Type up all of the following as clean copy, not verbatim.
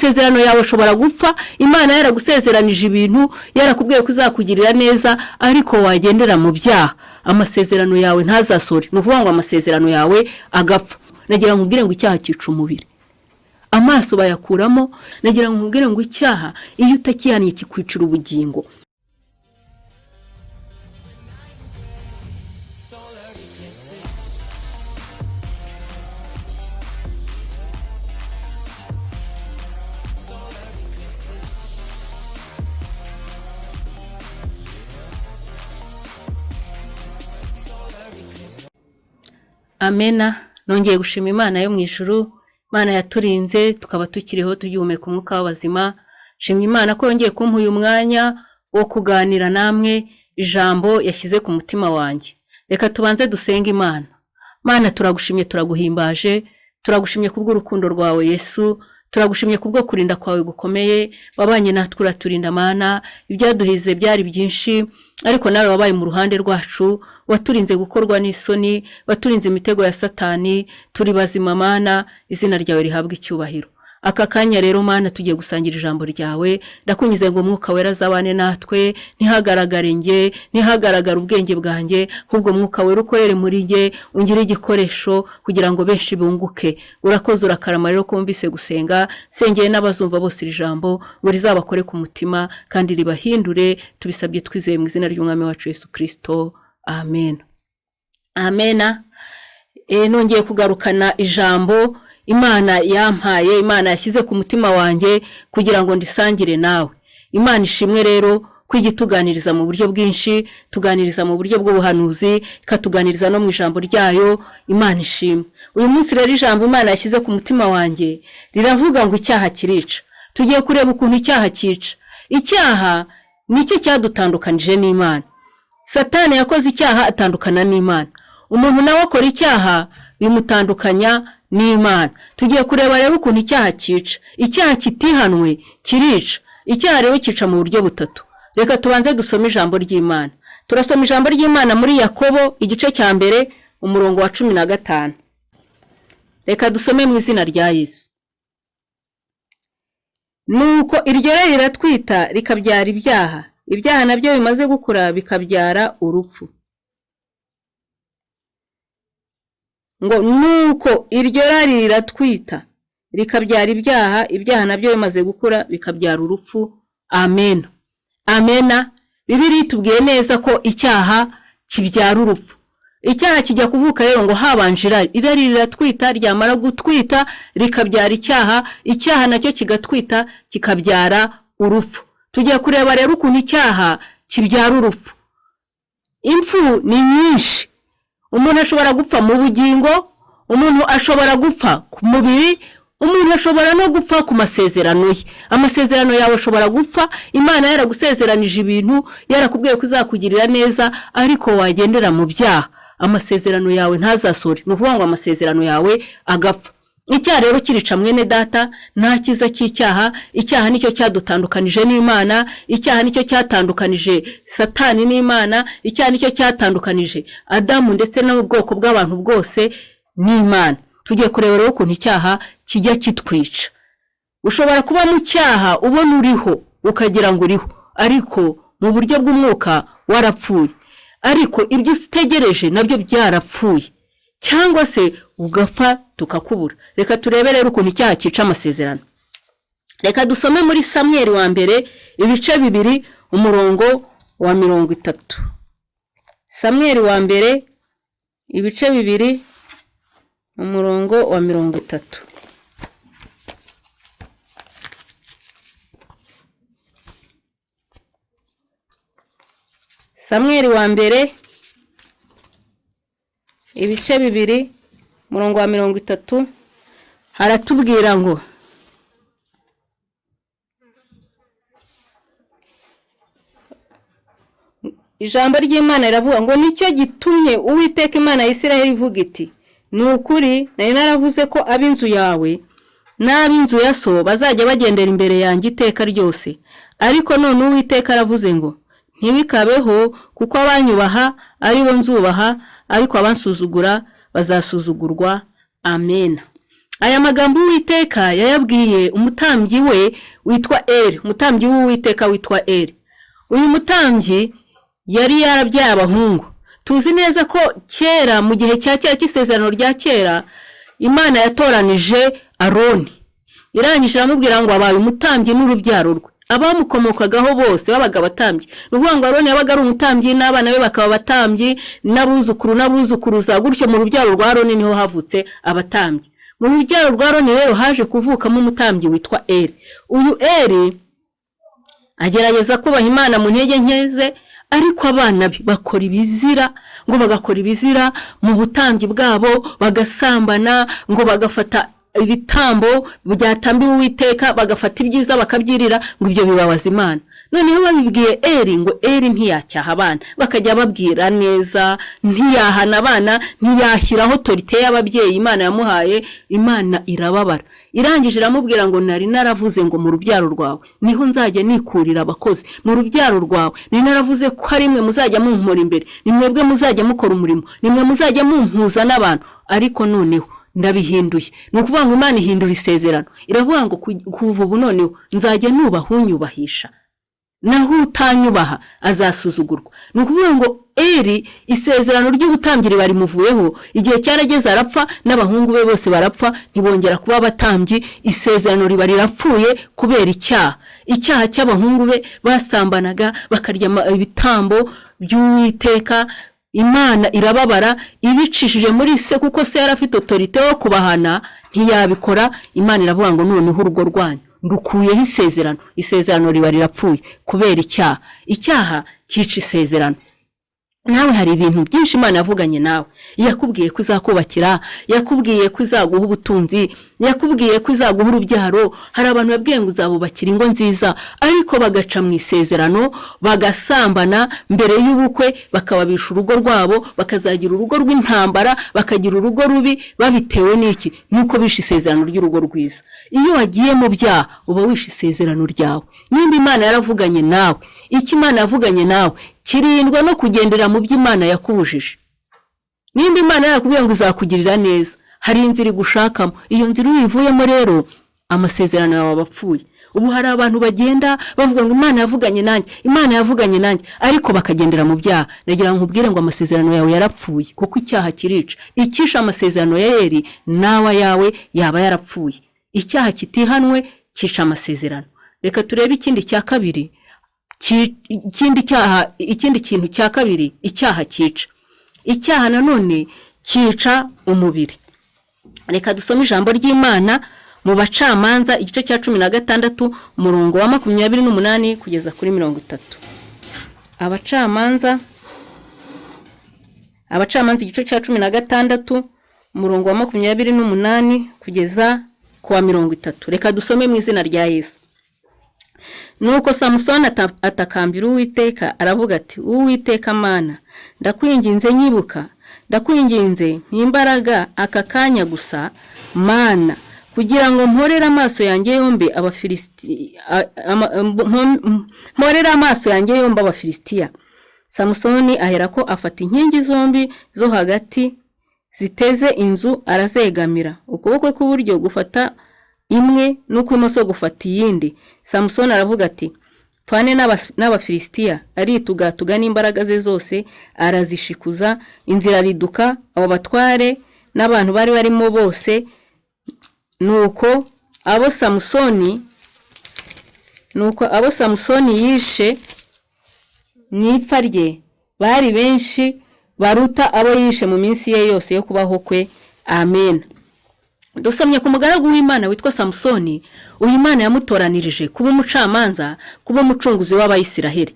Amasezerano yawe ashobora gupfa. Imana yaragusezeranije ibintu, yarakubwiye ko izakugirira neza, ariko wagendera mu byaha amasezerano yawe ntazasore. Ni ukuvuga ngo amasezerano yawe agapfa. Nagira ngo nkubwire ngo icyaha cyica umubiri, amaso bayakuramo. Nagira ngo nkubwire ngo icyaha iyo utakihannye kikwicira ubugingo. Solar eclipses. Solar eclipses. Solar eclipses. Amena. Nongeye gushima Imana yo mu ijuru, Imana yaturinze tukaba tukiriho tugihumeka umwuka w'abazima. Nshimye Imana ko yongeye kumpa uyu mwanya wo kuganira namwe ijambo yashyize ku mutima wanjye. Reka tubanze dusenge Imana. Mana, turagushimye, turaguhimbaje, turagushimye kubw'urukundo rwawe Yesu, turagushimye kubwo kurinda kwawe gukomeye. Wabanye natwe uraturinda Mana, ibyaduhize byari byinshi, ariko nawe wabaye mu ruhande rwacu, waturinze gukorwa n'isoni, waturinze imitego ya Satani, turi bazima Mana, izina ryawe rihabwe icyubahiro. Aka kanya rero Mana tugiye gusangira ijambo ryawe, ndakunyuze ngo umwuka wera azabane natwe, ntihagaragare njye, ntihagaragare ubwenge bwanjye, ahubwo mwuka wera ukorere muri njye, ungire igikoresho kugira ngo benshi bunguke. Urakoze, urakarama rero ko wumvise gusenga, sengeye n'abazumva bose iri jambo ngo rizabakore ku mutima kandi ribahindure, tubisabye twizeye mu izina ry'umwami wacu Yesu Kristo. Amen. Amena. Nongeye kugarukana ijambo Imana yampaye, Imana yashyize ku mutima wanjye kugira ngo ndisangire nawe. Imana ishimwe rero ko ijya ituganiriza mu buryo bwinshi, tuganiriza mu buryo bw'ubuhanuzi, ikatuganiriza no mu ijambo ryayo. Imana ishimwe. Uyu munsi rero ijambo Imana yashyize ku mutima wanjye riravuga ngo icyaha kirica. Tugiye kureba ukuntu icyaha cyica. Icyaha nicyo cyadutandukanije n'Imana. Satani yakoze icyaha atandukana n'Imana. Umuntu nawe akora icyaha bimutandukanya n'Imana. Tugiye kureba rero ukuntu icyaha cyica. Icyaha kitihanwe kirica. Icyaha rero cyica mu buryo butatu. Reka tubanze dusome ijambo ry'Imana. Turasoma ijambo ry'Imana muri Yakobo igice cya 1 umurongo wa 15. Reka dusome mu izina rya Yesu. Nuko iryo rari riratwita rikabyara ibyaha, ibyaha nabyo bimaze gukura bikabyara urupfu. Ngo nuko iryo rari riratwita rikabyara ibyaha, ibyaha nabyo bimaze gukura bikabyara urupfu. Amen. Amena. Bibiliya itubwiye neza ko icyaha kibyara urupfu. Icyaha kijya kuvuka rero ngo habanje irari, irari riratwita, ryamara gutwita rikabyara icyaha, icyaha nacyo kigatwita kikabyara urupfu. Tugiye kureba rero ukuntu icyaha kibyara urupfu. Impfu ni nyinshi. Umuntu ashobora gupfa mu bugingo, umuntu ashobora gupfa ku mubiri, umuntu ashobora no gupfa ku masezerano ye. Amasezerano yawe ashobora gupfa, Imana yaragusezeranije ibintu, yarakubwiye ko izakugirira neza, ariko wagendera mu byaha amasezerano yawe ntazasore. Ni ukuvuga ngo amasezerano yawe agapfa. Icyaha rero kirica mwene data, nta cyiza cy'icyaha. Icyaha nicyo cyadutandukanije n'Imana, icyaha nicyo cyatandukanije Satani n'Imana, icyaha nicyo cyatandukanije Adamu ndetse n'ubwoko bw'abantu bwose n'Imana. Tugiye kureba rero ukuntu icyaha kijya kitwica. Ushobora kuba mu cyaha ubona uriho ukagira ngo uriho, ariko mu buryo bw'umwuka warapfuye, ariko ibyo utegereje nabyo byarapfuye, cyangwa se ugapfa tukakubura. Reka turebe rero ukuntu icyaha cyica amasezerano. Reka dusome muri Samweli wa mbere ibice 2 umurongo wa 30. Samweli wa mbere ibice 2 umurongo wa 30. Samweli wa mbere ibice 2 umurongo wa 30 haratubwira ngo ijambo ry'Imana riravuga ngo nicyo gitumye Uwiteka Imana ya Isiraheli ivuga iti ni ukuri nari naravuze ko ab'inzu yawe n'ab'inzu ya so bazajya bagendera imbere yanjye iteka ryose, ariko none Uwiteka aravuze ngo ntibikabeho, kuko abanyubaha ari bo nzubaha, ariko abansuzugura bazasuzugurwa. Amen. Aya magambo Uwiteka yayabwiye umutambyi we witwa Eri, umutambyi w'Uwiteka witwa Eri. Uyu mutambyi yari yarabyaye abahungu. Tuzi neza ko kera mu gihe cya kera cy'isezerano rya kera, Imana yatoranije Aroni, irangije iramubwira ngo abaye umutambyi n'urubyaro rwe. Abamukomokagaho bose babaga abatambyi. Ni ukuvuga ngo Aroni yabaga ari umutambyi, n'abana be bakaba abatambyi, n'abuzukuru n'abuzukuruza, gutyo mu rubyaro rwa Aroni niho havutse abatambyi. Mu rubyaro rwa Aroni rero haje kuvukamo umutambyi witwa Eri. Uyu Eri agerageza kubaha Imana mu ntege nke ze, ariko abana be bakora ibizira, ngo bagakora ibizira mu butambyi bwabo, bagasambana, ngo bagafata ibitambo byatambiwe Uwiteka, bagafata ibyiza bakabyirira, ngo ibyo bibabaza Imana. Noneho babibwiye Eri, ngo Eri ntiyacyaha abana, bakajya babwira neza, ntiyahana abana, ntiyashyiraho autorité y'ababyeyi Imana yamuhaye. Imana irababara, irangije iramubwira ngo nari naravuze ngo mu rubyaro rwawe niho nzajya nikurira abakozi, mu rubyaro rwawe nari naravuze ko ari mwe muzajya mumpora imbere, ni mwebwe muzajya mukora umurimo, ni mwe muzajya mumpuza n'abantu, ariko noneho ndabihinduye. Ni ukuvuga ngo Imana ihindura isezerano, iravuga ngo kuva ubu noneho nzajya nubaha unyubahisha, naho utanyubaha azasuzugurwa. Ni ukuvuga ngo Eri isezerano ry'ubutambyi riba rimuvuyeho. Igihe cyarageze arapfa, n'abahungu be bose barapfa, ntibongera kuba abatambyi. Isezerano riba rirapfuye kubera icyaha, icyaha cy'abahungu be basambanaga, bakarya ibitambo by'Uwiteka. Imana irababara, ibicishije muri se, kuko se yari afite autorité yo kubahana, ntiyabikora. Imana iravuga ngo noneho urugo rwanyu ndukuyeho isezerano. Isezerano riba rirapfuye kubera icyaha. Icyaha cyica isezerano. Nawe hari ibintu byinshi Imana yavuganye nawe. Yakubwiye ko izakubakira, yakubwiye ko izaguha ubutunzi, yakubwiye ko izaguha urubyaro. Hari abantu babwiye ngo uzabubakira ingo nziza, ariko bagaca mu isezerano, bagasambana mbere y'ubukwe, bakababisha urugo rwabo, bakazagira urugo rw'intambara, bakagira urugo rubi. Babitewe n'iki? Nuko bishe isezerano ry'urugo rwiza. Iyo wagiye mu byaha uba wishe isezerano ryawe. Nimba Imana yaravuganye nawe, icyo Imana yavuganye nawe kirindwa no kugendera mu byo Imana yakubujije. Nimba Imana yarakubwiye ngo izakugirira neza, hari inzira igushakamo. Iyo nzira uyivuyemo rero, amasezerano yawe aba apfuye. Ubu hari abantu bagenda bavuga ngo Imana yavuganye nanjye, Imana yavuganye nanjye, ariko bakagendera mu byaha. Nagira ngo nkubwire ngo amasezerano yawe yarapfuye, kuko icyaha kirica. Icyishe amasezerano ya Eri, nawe ayawe yaba yarapfuye. Icyaha kitihanwe cyica amasezerano. Reka turebe ikindi cya kabiri, ikindi cyaha, ikindi kintu cya kabiri icyaha cyica. Icyaha nanone cyica umubiri. Reka dusome ijambo ry'Imana mu Bacamanza, igice cya 16, umurongo wa 28 kugeza kuri 30. Abacamanza igice cya 16, umurongo wa 28 kugeza ku wa 30. Reka dusome mu izina rya Yesu. Nuko Samusoni atakambira Uwiteka, aravuga ati: "Uwiteka Mana, ndakwinginze nyibuka, ndakwinginze imbaraga aka kanya gusa, Mana, kugira ngo mporere amaso yanjye yombi Abafilisiti, mporere amaso yanjye yombi Abafilisitiya." Samusoni aherako afata inkingi zombi zo hagati ziteze inzu, arazegamira, ukuboko kw'iburyo gufata imwe n'ukw'imoso gufata iyindi. Samusoni aravuga ati: "Pfane n'Abafilisitiya." Aritugatuga n'imbaraga ze zose, arazishikuza, inzira irariduka, abo batware n'abantu bari barimo bose. Nuko abo Samusoni yishe mu ipfa rye bari benshi, baruta abo yishe mu minsi ye yose yo kubaho kwe. Amen. Dusomye ku mugaragu w'Imana witwa Samusoni. Uyu Imana yamutoranirije kuba umucamanza, kuba umucunguzi w'Abayisiraheli.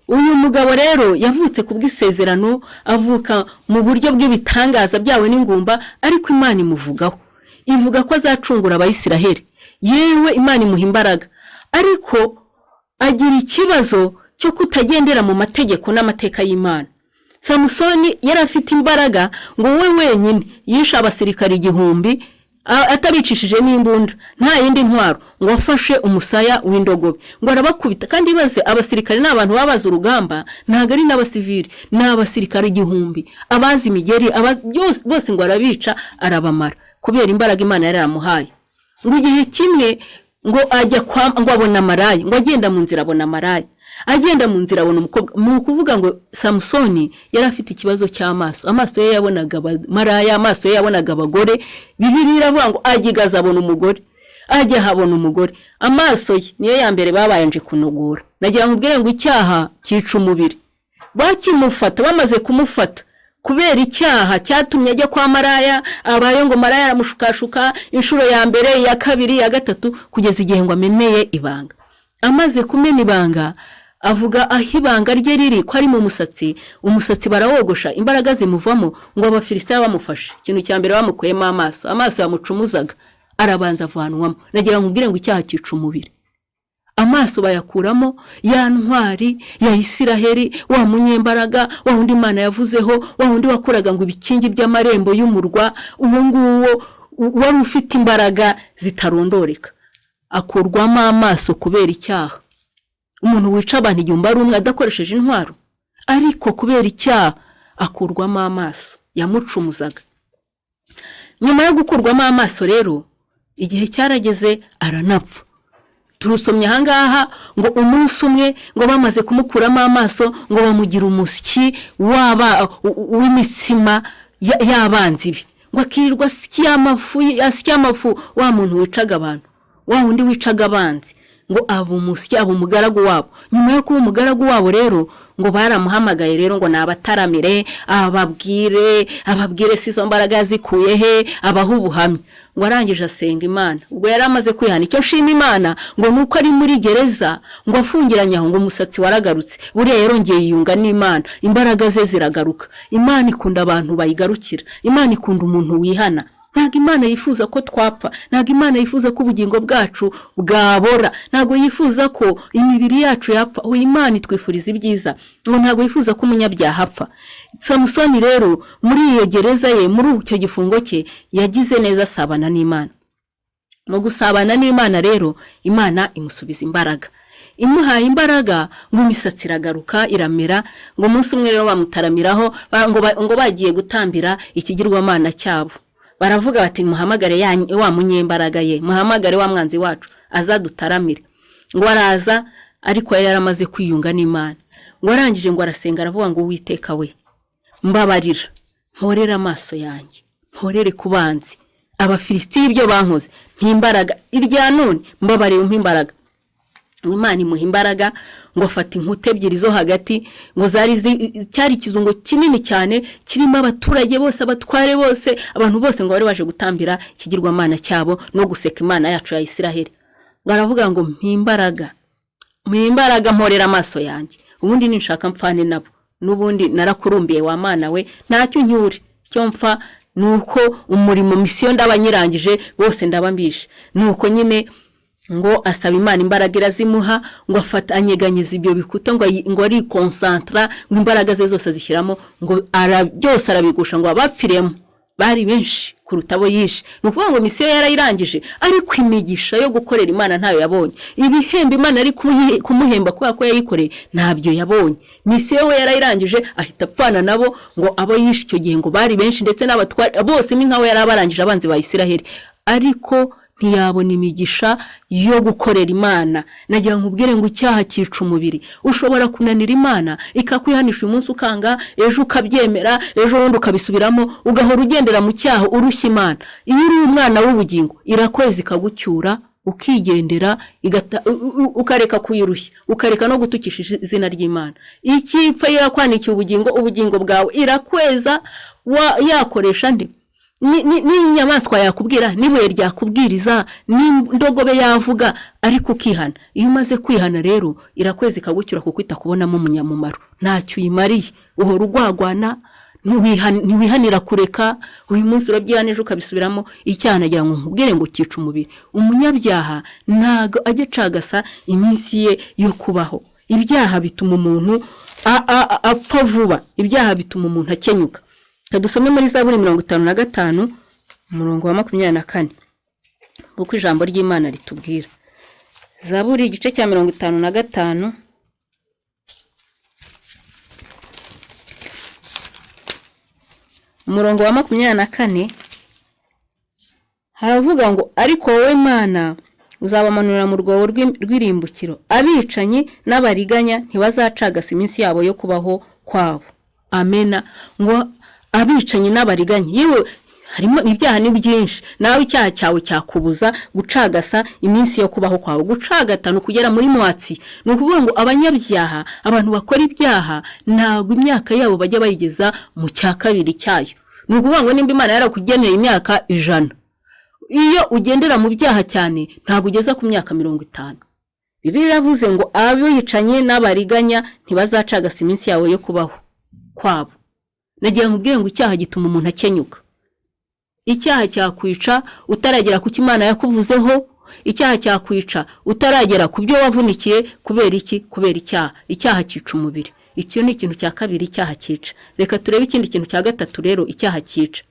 Uyu mugabo rero yavutse ku bw'isezerano, avuka mu buryo bw'ibitangaza byawe n'ingumba, ariko Imana imuvugaho, ivuga ko azacungura Abayisiraheli. Yewe, Imana imuha imbaraga, ariko agira ikibazo cyo kutagendera mu mategeko n'amateka y'Imana. Samusoni yari afite imbaraga, ngo we wenyine yishe abasirikare 1000 atabicishije n'imbunda, nta yindi ntwaro, ngo afashe umusaya w'indogobe, ngo arabakubita. Kandi baze abasirikare ni abantu baba bazi urugamba, ntabwo ari n'abasivili, ni abasirikare 1000, abazi imigeri, abazi byose, bose ngo arabica, arabamara. Kubera imbaraga Imana yari yaramuhaye. Ngo igihe kimwe ngo ajya kwa, ngo abona maraya, ngo agenda mu nzira abona maraya, agenda mu nzira abona umukobwa. Ni ukuvuga ngo Samusoni yari afite ikibazo cy'amaso. Amaso ye yabonaga maraya, amaso ye yabonaga abagore. Bibiliya iravuga ngo agigaza abona umugore, ajya ahabona umugore. Amaso ye niyo ya mbere babanje kunogora. Nagira ngo ubwire ngo icyaha cyica umubiri. Bakimufata, bamaze kumufata kubera icyaha cyatumye ajya kwa maraya, abaye ngo maraya aramushukashuka inshuro ya mbere, iya kabiri, iya gatatu, kugeza igihe ngo ameneye ibanga. Amaze kumena ibanga, avuga aho ibanga rye riri, ko ari mu musatsi. Umusatsi barawogosha, imbaraga zimuvamo. Ngo Abafilisitiya bamufashe, ikintu cya mbere bamukuyemo amaso. Amaso yamucumuzaga arabanza avanwamo. Nagira ngo ubwire ngo icyaha cyica umubiri. Amaso bayakuramo ya ntwari ya Isiraheli, wa munyembaraga, wa wundi Imana yavuzeho, wa wundi wakuraga ngo ibikingi by'amarembo y'umurwa, uwo nguwo wari ufite imbaraga zitarondoreka, akurwamo amaso kubera icyaha. Umuntu wica abantu 1000 ari umwe adakoresheje intwaro, ariko kubera icyaha akurwamo amaso yamucumuzaga. Nyuma yo gukurwamo amaso rero, igihe cyarageze aranapfa. Turusomye ahangaha ngo umunsi umwe ngo bamaze kumukuramo amaso, ngo bamugira umusyi w'imitsima y'abanzi be, ngo akirirwa asya amafu, asya amafu. Wa muntu wicaga abantu, wa wundi wicaga abanzi, ngo aba umusyi, aba umugaragu wabo. Nyuma yo kuba umugaragu wabo rero, ngo baramuhamagaye rero ngo nabataramire, ababwire, ababwire si izo mbaraga yazikuye he, abaha ubuhamya. Ngo arangije asenga Imana, ubwo yari amaze kwihana. Icyo nshima Imana ngo ni uko ari muri gereza, ngo afungiranye aho, ngo umusatsi waragarutse. Buriya yarongeye yiyunga n'Imana, imbaraga ze ziragaruka. Imana ikunda abantu bayigarukira, Imana ikunda umuntu wihana. Ntabwo Imana yifuza ko twapfa, ntabwo Imana yifuza ko ubugingo bwacu bwabora, ntabwo yifuza ko imibiri yacu yapfa. Uyu Imana itwifuriza ibyiza, ngo ntabwo yifuza ko umunyabyaha apfa. Samusoni rero muri iyo gereza ye, muri icyo gifungo cye, yagize neza asabana n'Imana. Mu gusabana n'Imana rero, Imana imusubiza imbaraga. Imuhaye imbaraga, ngo imisatsi iragaruka, iramera. Ngo umunsi umwe rero bamutaramiraho, ngo bagiye gutambira ikigirwamana cyabo, baravuga bati: "Muhamagare wa munyembaraga ye, muhamagare wa mwanzi wacu azadutaramire." Ngo araza, ariko yari yaramaze kwiyunga n'Imana. Ngo arangije ngo arasenga, aravuga ngo: "Uwiteka we, mbabarira, mporere amaso yanjye, mporere ku banzi Abafilisitiya ibyo bankoze, mpimbaraga irya none, mbabarira umpe imbaraga." Ngo Imana imuha imbaraga, ngo afata inkuta ebyiri zo hagati, ngo zari cyari ikizungo kinini cyane kirimo abaturage bose, abatware bose, abantu bose, ngo bari baje gutambira ikigirwamana cyabo no guseka Imana yacu ya Isiraheli. Ngo aravuga ngo: "Mpimbaraga, mpimbaraga, mporera amaso yanjye, ubundi ninshaka mpfane nabo, n'ubundi narakurumbiye wa Mana we, ntacyo nyure, icyo mpfa ni uko umurimo mission ndaba nyirangije, bose ndaba mbishe." Ni uko nyine ngo asaba Imana imbaraga, irazimuha. Ngo afata anyeganyeza ibyo bikuta, ngo arikonsantara, ngo imbaraga ze zose azishyiramo, ngo byose arabigusha. Ngo abapfiremo bari benshi kuruta abo yishe. Ni ukuvuga ngo mission yarayirangije, ariko imigisha yo gukorera Imana ntayo yabonye. Ibihembo Imana yari kumuhemba kubera ko yayikoreye ntabyo yabonye. Mission we yarayirangije, ahita apfana nabo. Ngo abo yishe icyo gihe ngo bari benshi, ndetse n'abatware bose, ni nkaho yari abarangije, abanzi ba Isiraheli, ariko ntiyabona imigisha yo gukorera Imana. Nagira ngo ubwire ngo icyaha cyica umubiri. Ushobora kunanira Imana, ikakwihanisha uyu munsi ukanga, ejo ukabyemera, ejo bundi ukabisubiramo, ugahora ugendera mu cyaha, urushya Imana. Iyo uri umwana w'ubugingo, irakweza ikagucyura, ukigendera, ukareka kuyirushya, ukareka no gutukisha izina ry'Imana. Icyipfa yakwanikiye ubugingo, ubugingo bwawe irakweza. Yakoresha nde? N'inyamaswa yakubwira, n'ibuye ryakubwiriza, n'indogobe yavuga, ariko ukihana. Iyo umaze kwihana rero, irakweza ikagucyura, kuko itakubonamo umunyamumaro, ntacyo uyimariye. Uhora ugwagwana, ntiwihanira kureka. Uyu munsi urabyihanije, ukabisubiramo. Icyaha, nagira ngo nkubwire ngo cyica umubiri. Umunyabyaha ntago ajya acagasa iminsi ye yo kubaho. Ibyaha bituma umuntu apfa vuba, ibyaha bituma umuntu akenyuka. Reka dusome muri Zaburi 55, umurongo wa 24, uko ijambo ry'Imana ritubwira. Zaburi igice cya 55, umurongo wa 24. Haravuga ngo: "Ariko wowe Mana, uzabamanurira mu rwobo rw'irimbukiro. Abicanyi n'abariganya ntibazacagasa iminsi yabo yo kubaho kwabo." Amena. Ngo abicanyi n'abariganya, yewe harimo ibyaha ni byinshi. Nawe icyaha cyawe cyakubuza gucagasa iminsi yo kubaho kwawe. Gucagata ni ukugera muri mwatsi. Ni ukuvuga ngo abanyabyaha, abantu bakora ibyaha, ntabwo imyaka yabo bajya bayigeza mu cya kabiri cyayo. Ni ukuvuga ngo nimba Imana yarakugeneye imyaka 100, iyo ugendera mu byaha cyane ntabwo ugeza ku myaka 50. Bibiliya iravuze ngo abicanyi n'abariganya ntibazacagasa iminsi yabo yo kubaho kwabo. Nagira nkubwire ngo icyaha gituma umuntu akenyuka. Icyaha cyakwica utaragera ku cyo Imana yakuvuzeho. Icyaha cyakwica utaragera ku byo wavunikiye. Kubera iki? Kubera icyaha. Icyaha cyica umubiri. Icyo ni ikintu cya kabiri icyaha cyica. Reka turebe ikindi kintu cya gatatu rero icyaha cyica.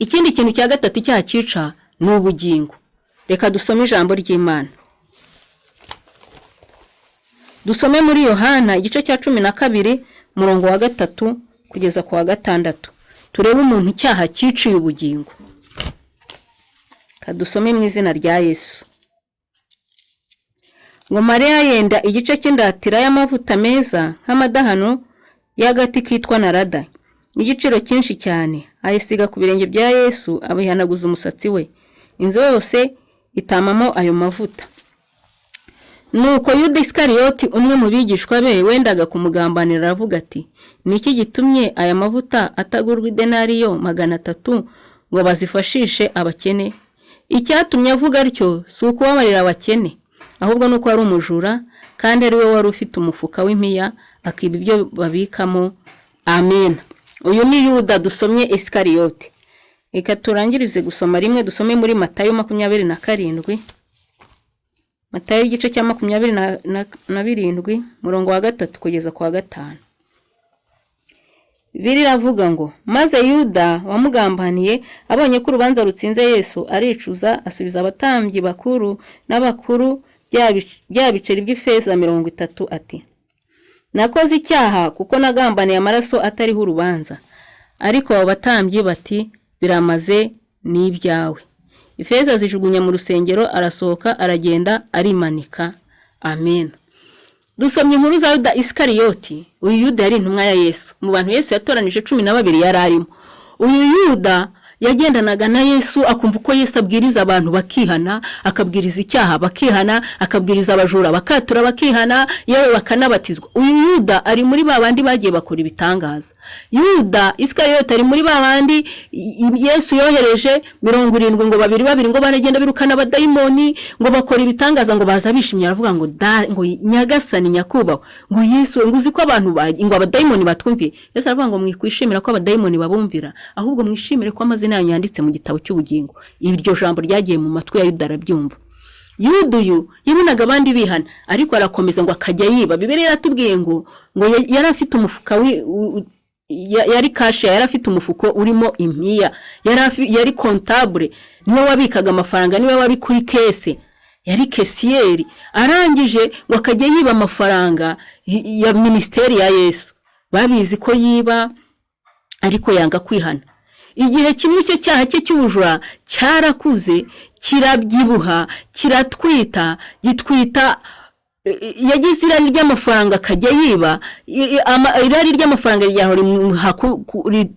Ikindi kintu cya gatatu icyaha cyica ni ubugingo. Reka dusome ijambo ry'Imana. Dusome muri Yohana igice cya 12, umurongo wa 3 kugeza ku wa 6, turebe umuntu icyaha cyiciye ubugingo. Kadusome mu izina rya Yesu. Ngo: "Mariya yenda igice cy'indatira y'amavuta meza nk'amadahano y'agati kitwa narada, y'igiciro cyinshi cyane, ayisiga ku birenge bya Yesu, abihanaguza umusatsi we. Inzu yose itamamo ayo mavuta. Nuko Yuda Isikariyoti, umwe mu bigishwa be, wendaga kumugambanira, aravuga ati: 'Ni iki gitumye aya mavuta atagurwa idenariyo 300 ngo bazifashishe abakene?' Icyatumye avuga atyo si ukubabarira abakene, ahubwo ni uko ari umujura, kandi ari we wari ufite umufuka w'impiya, akiba ibyo babikamo." Amen. Uyu ni Yuda dusomye Isikariyoti. Reka turangirize gusoma rimwe, dusome muri Matayo 27. Matayo igice cya 27, murongo wa 3 kugeza ku wa 5. Bibiliya iravuga ngo: "Maze Yuda wamugambaniye abonye ko urubanza rutsinze Yesu, aricuza, asubiza abatambyi bakuru n'abakuru bya biceri by'ifeza 30, ati: 'Nakoze icyaha kuko nagambaniye amaraso atariho urubanza.' Ariko abo batambyi bati: 'Biramaze, ni ibyawe.' Ifeza azijugunya mu rusengero, arasohoka, aragenda, arimanika." Amen. Dusomye inkuru za Yuda Isikariyoti. Uyu Yuda yari intumwa ya Yesu. Mu bantu Yesu yatoranije 12 yari arimo. Uyu Yuda yagendanaga na Yesu, akumva uko Yesu abwiriza abantu bakihana, akabwiriza icyaha bakihana, akabwiriza abajura bakatura bakihana, yewe bakanabatizwa. Uyu Yuda ari muri ba bandi bagiye bakora ibitangaza. Yuda Isikariyoti ari muri ba bandi Yesu yohereje 70, ngo babiri babiri, ngo baragenda birukana abadayimoni, ngo bakora ibitangaza, ngo baza bishimye. Aravuga ngo: "Da, ngo Nyagasani, nyakubahwa, ngo Yesu, ngo uzi ko abantu ngo abadayimoni batwumviye?" Yesu aravuga ngo: "Mwikwishimira ko abadayimoni babumvira, ahubwo mwishimire ko amazina yanyu yanditse mu gitabo cy'ubugingo." Iryo jambo ryagiye mu matwi ya Yuda, arabyumva. Yuda uyu yabonaga abandi bihana, ariko arakomeza ngo akajya yiba. Bibiliya iratubwiye ngo yari afite umufuka yari cashier, yari afite umufuko urimo impiya, yari comptable, niwe wabikaga amafaranga, niwe wari kuri caisse, yari caissier. Arangije ngo akajya yiba amafaranga ya minisiteri ya Yesu. Babizi ko yiba, ariko yanga kwihana. Igihe kimwe icyo cyaha cye cy'ubujura cyarakuze, kirabyibuha, kiratwita, gitwita. Yagize irari ry'amafaranga, akajya yiba. Irari ry'amafaranga rimuha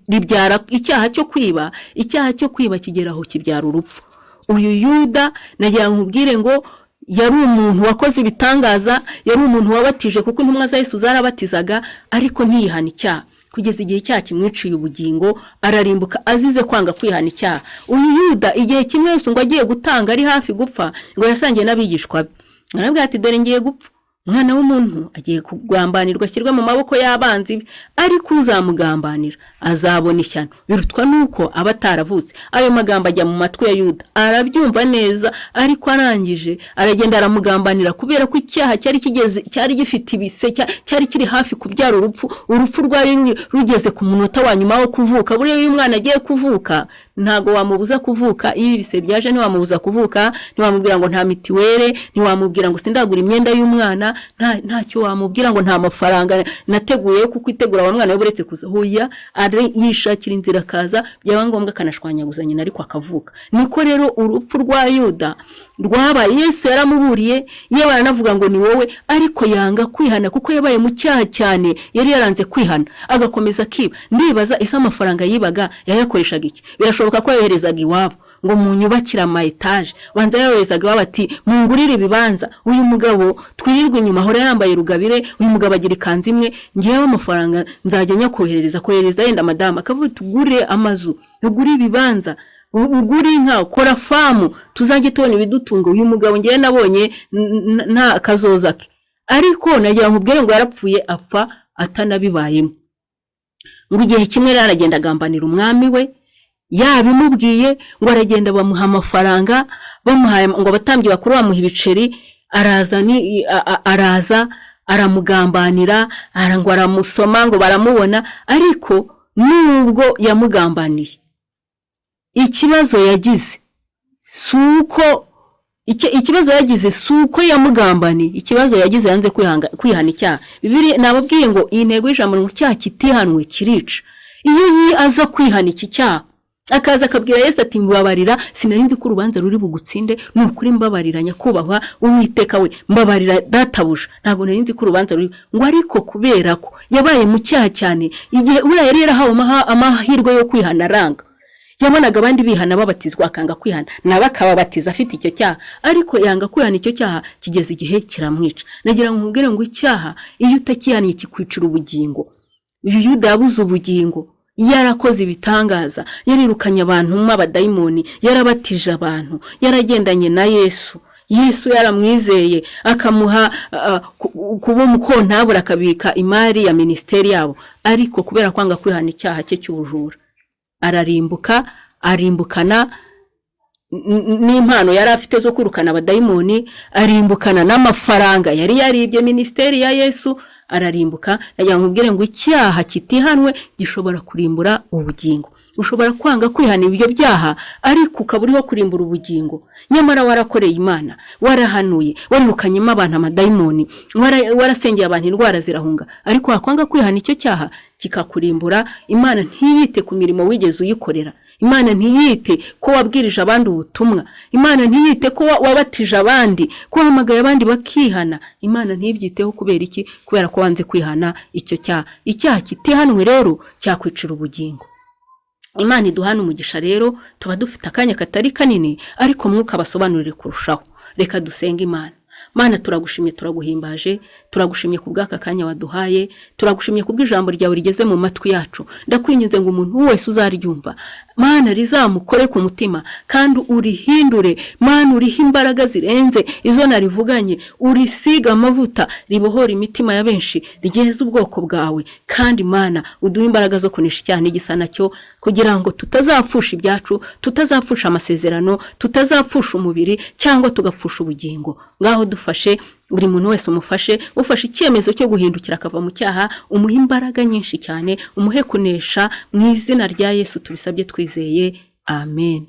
ribyara icyaha cyo kwiba. Icyaha cyo kwiba kigera aho kibyara urupfu. Uyu Yuda, nagira ngo nkubwire ngo yari umuntu wakoze ibitangaza, yari umuntu wabatije, kuko intumwa za Yesu zarabatizaga, ariko ntiyihana icyaha kugeza igihe icyaha kimwiciye ubugingo, ararimbuka azize kwanga kwihana icyaha. Uyu Yuda, igihe kimwe Yesu ngo agiye gutanga, ari hafi gupfa, ngo yasangiye n'abigishwa be. Arabwira ati: "Dore ngiye gupfa, Umwana w'umuntu agiye kugambanirwa, ashyirwe mu maboko y'abanzi be, ariko uzamugambanira azabona ishyano, birutwa nuko aba ataravutse." Ayo magambo ajya mu matwi ya Yuda, arabyumva neza, ariko arangije aragenda aramugambanira, kubera ko icyaha cyari kigeze, cyari gifite ibise, cyari kiri hafi kubyara urupfu. Urupfu rwari rugeze ku munota wa nyuma wo kuvuka. Buriya iyo umwana agiye kuvuka Ntago wamubuza kuvuka. Iyo ibise byaje ntiwamubuza kuvuka, ntiwamubwira ngo nta mitiwere, ntiwamubwira ngo sindagura imyenda y'umwana, ntacyo wamubwira ngo nta mafaranga nateguye yo kukwitegura wa mwana we buretse kuza. Hoya, yishakira inzira akaza, byaba ngombwa akanashwanyaguza nyina ariko akavuka. Niko rero urupfu rwa Yuda rwabaye. Yesu yaramuburiye, yewe aranavuga ngo ni wowe, ariko yanga kwihana kuko yabaye mu cyaha cyane, yari yaranze kwihana agakomeza akiba. Ndibaza ese amafaranga yibaga yayakoreshaga iki? Birashoboka ko yoherezaga iwabo ngo munyubakire ama etaje, banza yoherezaga iwabo ati mungurire ibibanza, uyu mugabo twirirwa inyuma ahora yambaye rugabire, uyu mugabo agira ikanzu imwe, ngewe amafaranga nzajya nyakoherereza, kohereza yenda madamu akavuga tugure amazu, tugure ibibanza, ugure inka, ukora famu, tuzajye tubona ibidutunga, uyu mugabo ngewe nabonye nta kazoza ke. Ariko nagira nkubwire ngo yarapfuye apfa atanabibayemo. Ngo igihe kimwe rero aragenda agambanira umwami we, yabimubwiye ngo aragenda bamuha amafaranga, bamuhaye ngo abatambyi bakuru bamuha ibiceri, araza araza aramugambanira, ngo aramusoma ngo baramubona. Ariko nubwo yamugambaniye, ikibazo yagize si uko ikibazo yagize si uko yamugambaniye, ikibazo yagize yanze kwihana icyaha. Bibiliya nababwiye ngo iyi ntego y'ijambo ngo icyaha kitihanwe kirica. Iyo aza kwihana iki cyaha, akaza akabwira Yesu ati mbabarira, sinari nzi ko urubanza ruri bugutsinde, ni ukuri mbabarira nyakubahwa Uwiteka we, mbabarira databuja, ntabwo nari nzi ko urubanza ruri ngo. Ariko kubera ko yabaye mu cyaha cyane, igihe buriya yari yarahawe amahirwe yo kwihana aranga, yabonaga abandi bihana babatizwa akanga kwihana, nawe akababatiza afite icyo cyaha, ariko yanga kwihana icyo cyaha, kigeze igihe kiramwica. Nagira ngo nkubwire ngo icyaha iyo utakihaniye kikwicira ubugingo. Uyu Yuda yabuze ubugingo, yarakoze ibitangaza, yarirukanye abantu mu abadayimoni, yarabatije abantu, yaragendanye na Yesu, Yesu yaramwizeye akamuha kuba umukontabure, akabika imari ya minisiteri yabo, ariko kubera kwanga kwihana icyaha cye cy'ubujura ararimbuka, arimbukana n'impano yari afite zo kwirukana abadayimoni, arimbukana n'amafaranga yari yaribye minisiteri ya Yesu, ararimbuka. Nagira ngo nkubwire ngo icyaha kitihanwe gishobora kurimbura ubugingo. Ushobora kwanga kwihana ibyo byaha ariko ukaba uriho kurimbura ubugingo, nyamara warakoreye Imana, warahanuye, warirukanyemo abantu amadayimoni, warasengeye abantu indwara zirahunga, ariko wakwanga kwihana icyo cyaha kikakurimbura. Imana ntiyite ku mirimo wigeze uyikorera, Imana ntiyite ko wabwirije abandi ubutumwa, Imana ntiyite ko wabatije abandi, ko wahamagaye abandi bakihana, Imana ntibyiteho. Kubera iki? Kubera ko wanze kwihana icyo cyaha. Icyaha kitihanwe rero cyakwicira ubugingo. Imana iduhana umugisha. Rero tuba dufite akanya katari kanini, ariko Mwuka abasobanurire kurushaho. Reka dusenge Imana. Mana, turagushimye, turaguhimbaje, turagushimye ku bw'aka kanya waduhaye, turagushimye ku bw'ijambo ryawe rigeze mu matwi yacu. Ndakwinginze ngo umuntu wese uzaryumva, Mana, rizamukore ku mutima kandi urihindure. Mana, urihe imbaraga zirenze izo narivuganye, urisiga amavuta, ribohora imitima ya benshi, ryeze ubwoko bwawe. Kandi Mana, uduhe imbaraga zo kunesha icyaha n'igisa nacyo, kugira ngo tutazapfusha ibyacu, tutazapfusha amasezerano, tutazapfusha umubiri cyangwa tugapfusha ubugingo. Ngaho dufashe, buri muntu wese umufashe, ufashe icyemezo cyo guhindukira akava mu cyaha, umuhe imbaraga nyinshi cyane, umuhe kunesha. Mu izina rya Yesu tubisabye twizeye, amen.